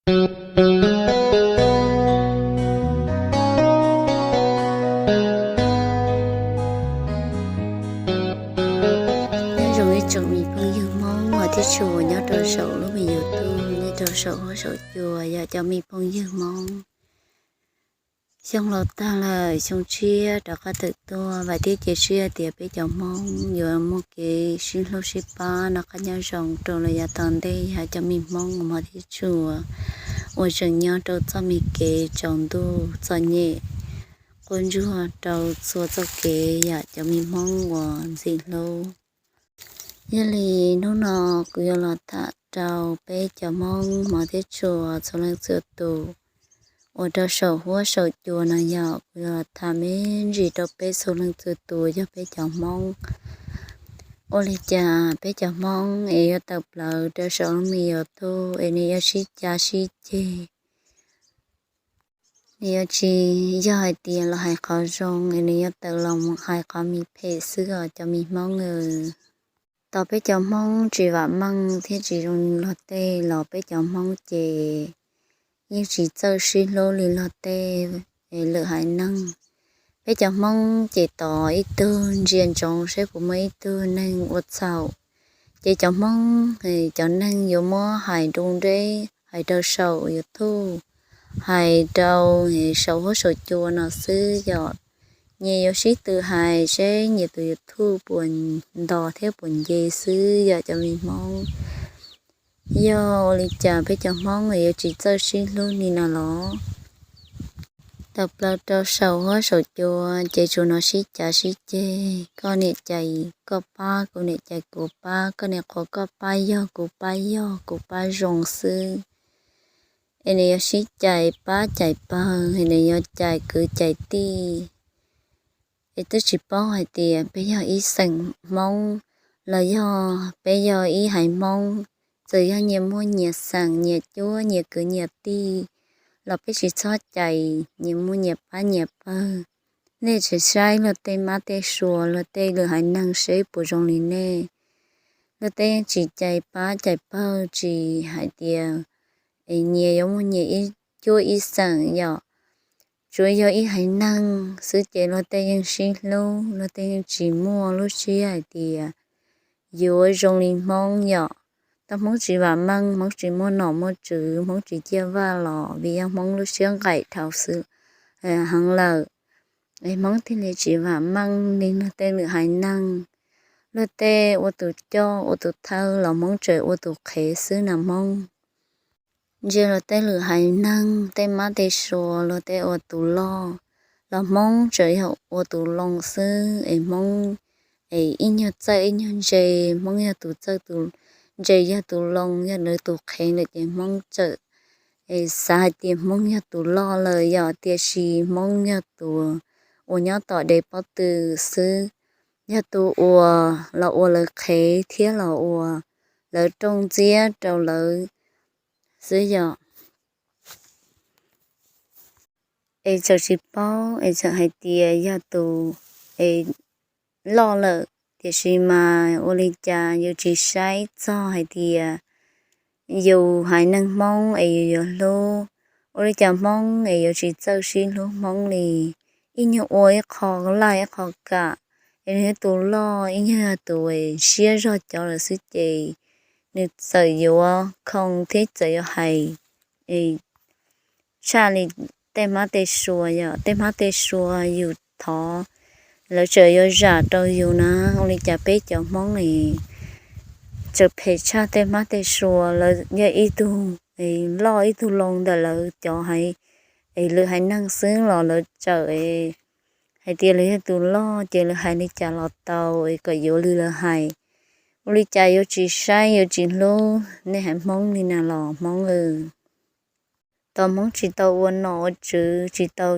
Nyob zoo ib tsoom me phooj ywg Hmoob uas thiab tshua nyob rau saum lub me YouTube, nyob rau saum huab saum cua, yog cov me phooj ywg Hmoob. Xyoo laus tag lawm, xyoo tshiab rov qab tawm tuaj, vam thiab cia siab tias peb cov Hmoob yuav muaj kev sib hlub sib pab noj qab nyob zoo rau lawm yav tom ntej. Yog cov me Hmoob uas hmov thiab tshua uas tseem nyob rau txoj me kev tsaus ntuj txom nyem quaj ntsuag rau txhua txoj kev, yog cov me Hmoob uas ntxim hlub. Yog li hnub no kuv yuav los tham rau peb cov Hmoob hmov thiab tshua txhua leej txhua tus uas rau saum huab saum cua no, yog kuv yuav los tham me ntsis rau peb txhua leej txhua tus yog peb cov Hmoob. Ua li cas peb cov Hmoob es yuav tawm plaws rau saum lub me YouTube es nws yuav sib cav sib ceg, nws yuav tsis yog hais tias los hais qhov zoo es nws yuav tawm los hais qhov me phem xwb os cov me Hmoob. Tau peb cov Hmoob tsis vam meej thiab tsis zoo luag tej los peb cov Hmoob ces yeej tsis txawj sib hlub li luag tej lwm haiv neeg. Peb cov Hmoob ces tos ib tug ntsia ntsoov saib puas muaj ib tug neeg ua txhaum, ces cov Hmoob, cov neeg yuav muab hais nru nreb hais rau saum YouTube, hais rau saum huab saum cua no xwb yom. Nyias yuav sib tw hais seb nyias tus YouTube puas nto thiab puas nce xwb yom cov me Hmoob. Yog ua li cas peb cov Hmoob yuav tsis txawj sib hlub li no los? Tawm plaws rau saum huab saum cua ces tsuas hnov sib cav sib ceg, koj niam cais koj pab, kuv niam cais kuv pab, koj niam qhuas koj pab yog kuv pab yog kuv pab zoo xwb. Es nws yuav sib cais pab cais pawg, es nws yuav cais kwv cais tij. Es twb tsis paub hais tias peb yog ib xeem Hmoob los yog peb yog ib haiv Hmoob, txawm yog nyias muaj nyias xeem nyias cuab nyias kwv nyias tij los peb tsis txhob cais nyias muaj nyias pab nyias pawg. Nej tsis saib luag tej mab tej sua luag tej lwm haiv neeg seb puas zoo li nej. Luag tej yeej tsis cais pab cais pawg tsis hais tias nyias yuav muaj nyias ib cuab ib xeem yom. Tsuas yog ib haiv neeg xwb ces luag tej yeej sib hlub, luag tej yeej tsis muaj lub siab hais tias yuav zoo li Hmoob yom. Tau Hmoob tsis vam meej, Hmoob tsis muaj nom muaj tswv, Hmoob tsis ciaj vaj los vim yog Hmoob lub siab nqaim dhau xwb heev lawm. Es Hmoob thiaj li tsis vam meej li luag tej lwm haiv neeg. Luag tej ua tus coj ua tus thawj los Hmoob tseem ua tus qhev xwb na Hmoob. Ntsia luag tej lwm haiv neeg tej mab tej sua luag tej ua tus loj los Hmoob tseem yog ua tus loo xwb es Hmoob es ib nyuag txawj ib nyuag ntse, Hmoob yog tus txawj tus ntse yog tus loo yog lawv tus qhev lawm ces Hmoob txawm xav hais tias Hmoob yog tus loj lawm yom, tiam sis Hmoob yog tus uas nyob tom dev pob tw xwb, yog tus uas los ua lawv qhev thiab los ua lawv rooj ntxiab rau lawv xwb yom. Es txawm tsis paub es txawm hais tias yog tus es loj lawm, tiam sis mas ua li cas yus tsis saib txog hais tias yus haiv neeg Hmoob es yus yuav hlub, ua li cas Hmoob es yuav tsis txawj sib hlub Hmoob li. Ib nyuag ua ib qho laj ib qho kam, es nws yog tus loj ib nyuag yog tus siab zog cov lawm xwb ces nws txawm yuav khoo thiab txawm yuav hais tshaj li tej hmab tej sua yom. Tej hmab tej sua yus thov lawv tseem yuav zam rau yus na. Ua li cas peb cov Hmoob es tseem phem tshaj tej hmab tej sua, lawv yog ib tug loj ib tug loo ntawm lawv cov haiv, es lwm haiv neeg xwb los lawv tseem hais tias lawv yog tus loj ces lawv hais li cas los tau es kom yuav li lawv hais. Ua li cas yuav tsis saib yuav tsis hlub nej haiv Hmoob li na los Hmoob? Tau Hmoob tsis tau ua nom ua tswv, tsis tau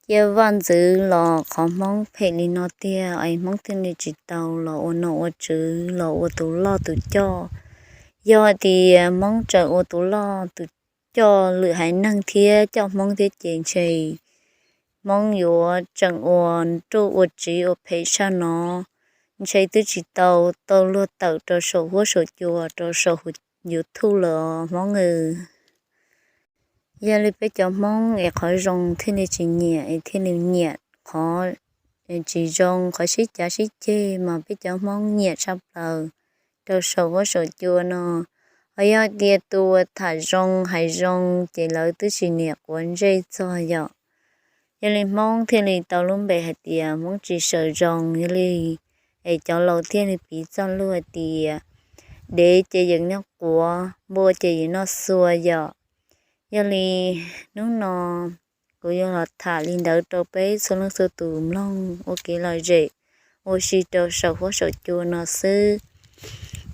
ciaj vaj ntxwv los qhov Hmoob phem li no tiag es Hmoob thiaj li tsis tau los ua nom ua tswv los ua tus loj tus coj. Yog hais tias Hmoob tseem ua tus loj tus coj lwm haiv neeg thiab coj Hmoob thiab ces ntshe Hmoob yuav tseem ua nruj ua tsiv ua phem tshaj no. Ntshe twb tsis tau tau luag tawm rau saum huab saum cua rau saum YouTube lawm Hmoob. Yog li peb cov Hmoob es qhov zoo thiaj li tsis nyiam, es thiaj li nyiam qhov tsis zoo, qhov sib cav sib ceg mas peb cov Hmoob nyiam tshaj plaws rau saum huab saum cua no. Ho yog tias tus uas tham zoo hais zoo ces lawv twb tsis niam quav ntsej txog yom. Yog li Hmoob thiaj li tau lub npe hais tias Hmoob tsis sawm zoo. Yog li es cov laus thiaj li piv txoj lus hais tias dev ces yeej noj quav, npua ces yeej noj xua yom. Yog li hnub no kuv yuav los tham li ntawd rau peb txhua leej txhua tus mloog ua kev lom zem, ua si rau saum huab saum cua no xwb.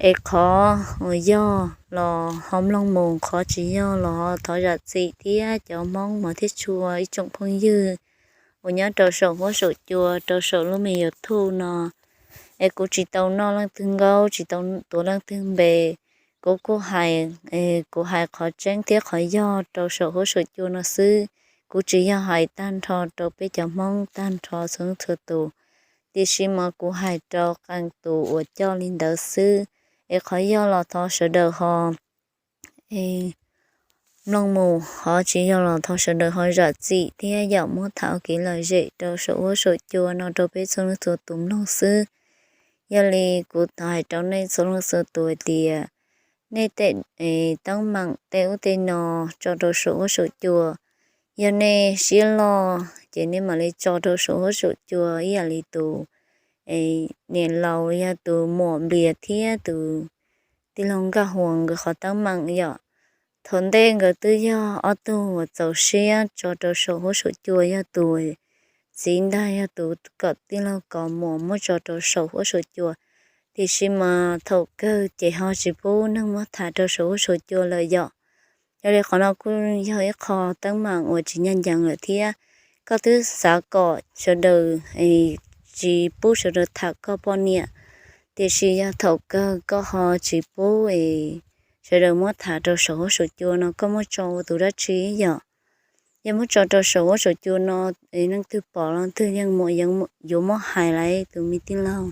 Es qhov uas yog los ho mloog mus, qhov tsis yog los ho thov zam txim thiab cov Hmoob mos thiab tshua ib tsoom phooj ywg uas nyob rau saum huab saum cua rau saum lub me YouTube no. Es kuv tsis tau noj leej twg nkaub, tsis tau tuav leej twg npe. Kuv kuj hais, kuv hais qhov tseeb thiab qhov yog rau saum huab saum cua no xwb. Kuv tsis yog hais tag nrho rau peb cov Hmoob tag nrho txhua txhua tus, tiam sis mas kuv hais rau qee tus uas coj li ntawd xwb. Es qhov yog los thov sawv daws ho mloog mus, qhov tsis yog los thov sawv daws ho zam txim thiab yom, muab tham ua kev lom zem rau saum huab saum cua no rau peb txhua leej txhua tus mloog xwb. Yog li kuv thov hais rau nej txhua leej txhua tus hais tias nej tej teeb meem tej ub tej no tso rau saum huab saum cua. Yog nej siab loj ces nej mam li tso rau saum huab saum cua ib yam li tus niam laus, yog tus muam Nplias thiab tus tij laug Nkaj Huas nkawd qhov teeb meem yom. Thaum ntej nkawd twb yog ob tug uas txaus siab tso rau saum huab saum cua, yog tus txiv ntag yog tus kom tij laug kom muam muab tso rau saum huab saum cua. Tiam sis mas thaum kawg ces ho tsis pub neeg muab tham rau saum huab saum cua lawm yom. Yog li qhov no kuj yog ib qho teeb meem uas tsis ncaj ncees lawm thiab. Koj twb xav kom sawv daws tsis pub sawv daws tham koj poj niam, tiam sis yog thaum kawg koj ho tsis pub es sawv daws muab tham rau saum huab saum cua no, koj muab tso ua tus dab tsi yom? Yog muab tso rau saum huab saum cua no, leej twg pom los twg yeej muaj, yuav muab hais lawm tus me tij laug.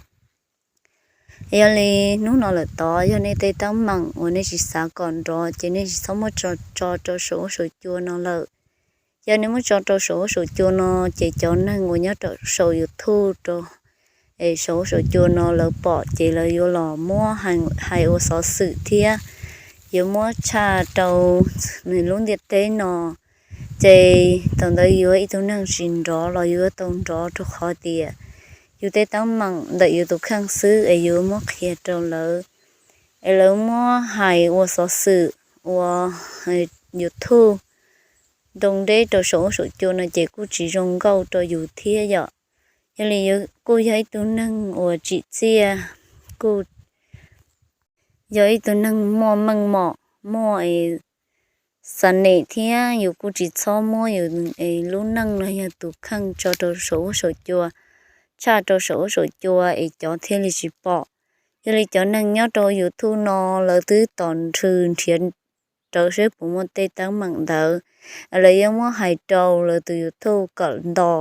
Yog li hnub no lawm tod yog nej tej teeb meem uas nej tsis xav kom nrov ces nej tsis txhob muab tso rau saum huab saum cua no lawm. Yog nej muab tso rau saum huab saum cua no ces cov neeg uas nyob rau saum YouTube rau saum huab saum cua no lawv pom ces lawv yuav los muab hais ua xov xwm thiab yuav muab tshaj rau nws lub ntiaj teb no. Ces thaum ntawd yuav ib tug neeg tsis nrov los yuav tau nrov rau qhov tias yus tej teeb meem ntawm yus tus kheej xwb es yuav muab qhia rau lawv, es lawv muab hais ua xov xwm ua YouTube nroo deb rau saum huab saum cua no ces kuj tsis zoo nkauj rau yus thiab yom. Yog li kuj yog ib tug neeg uas tsim txiaj, kuj yog ib tug neeg muaj meej mom, muaj xa nem thiab yus kuj tsis txhob muab yus lub neej los yog tus kheej tso rau saum huab saum cua, tshaj rau saum huab saum cua es cov thiaj li tsis pom. Yog li cov neeg nyob rau YouTube no lawv twb tos nrhw nrhiav rawv seb puas muaj tej teeb meem ntawd, lawv yuav muab hais rau lawv tus YouTube kom nto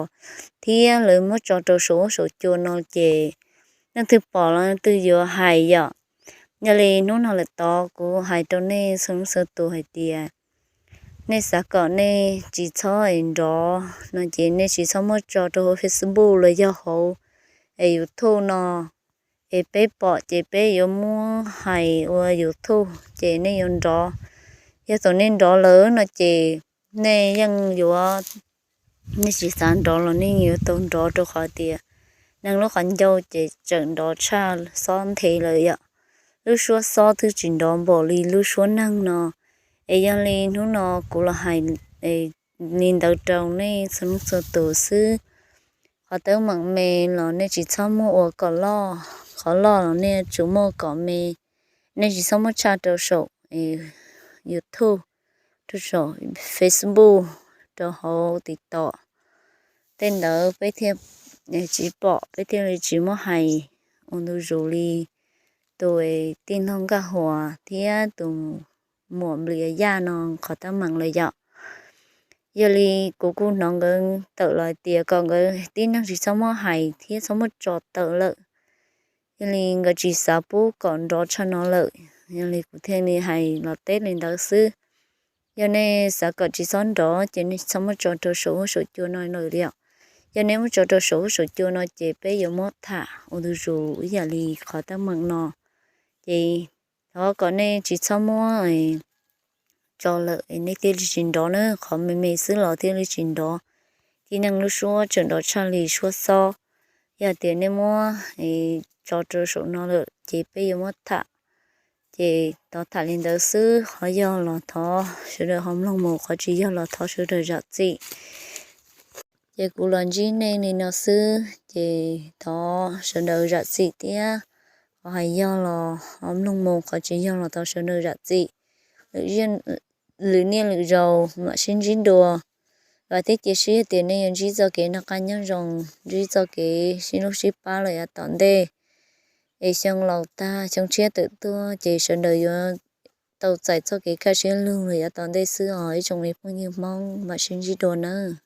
thiab lawv muab tso rau saum huab saum cua no ces leej twg pom los leej twg yuav hais yom. Yog li hnub no lawm tod kuv hais rau nej txhua leej txhua tus hais tias nej xav kom nej tsis txhob es nrov no ces nej tsis txhob muab tso rau hauv Facebook los yog hauv es YouTube no, es peb pom ces peb yuav muab hais ua YouTube ces nej yuav nrov. Yog thaum nej nrov lawm no ces nej yeej yuav, nej tsis xav nrov los nej yuav tau nrov rau qhov tias neeg lub qhov ncauj ces tseem nrov tshaj xob nthe lawm yom. Lub suab xob twb tsis nrov npaum li lub suab neeg no. Es yog li hnub no kuv los hais li ntawd rau nej txhua leej txhua tus xwb. Qhov teeb meem me los nej tsis txhob muab ua kom loj, qhov loj los nej tsuas muab kom me. Nej tsis txhob muab tshaj rau saum YouTube, rau saum Facebook, rau hauv TikTok. Tej ntawd peb thiaj tsis pom, peb thiaj li tsis muab hais ua ntu zus li tus tij laug Nkaj Huas thiab tus muam Nplias Yaj no qhov teeb meem lawm yom. Yog li kuv kuj hnov nkawd tawm los tias kom nkawd tib neeg tsis txhob muab hais thiab txhob muab tso tawm lawm. Yog li nkawd tsis xav pub kom nrov tshaj no lawm. Yog li kuv thiaj li hais los teb li ntawd xwb. Yog nej xav kom tsis txhob nrov ces nej txhob muab tso rau saum huab saum cua no lawm li os. Yog nej muab tso rau saum huab saum cua no ces peb yuav muab tham ua ntu zus ib yam li qhov teeb meem no. Ces thov kom nej tsis txhob muab tso lawm nej thiaj li tsis nrov na, qhov me me xwb los thiaj li tsis nrov. Tib neeg lub suab tseem nrov tshaj li suab xob. Yog tias nej muab tso rau saum no lawm ces peb yuav muab tham. Ces thov tham li ntawd xwb, qhov yog los thov sawv daws ho mloog mus, qhov tsis yog los thov sawv daws zam txim. Ces kuv los ntsib nej li no xwb, ces thov sawv daws zam txim thiab. Qhov hais yog los ho mloog mus, qhov tsis yog los thov sawv daws zam txim. Lwm niaj lwm zaus mam sib ntsib dua. Vam thiab cia siab tias nej yuav ntsib txoj kev noj qab nyob zoo, ntsib txoj kev sib hlub sib pab lawm yav tom ntej. Es xyoo laus tag xyoo tshiab tawm tuaj ces sawv daws yuav tau txais txoj kev kaj siab lug lawm yav tom ntej xwb os ib tsoom me phooj ywg Hmoob, mam sib ntsib dua nawb.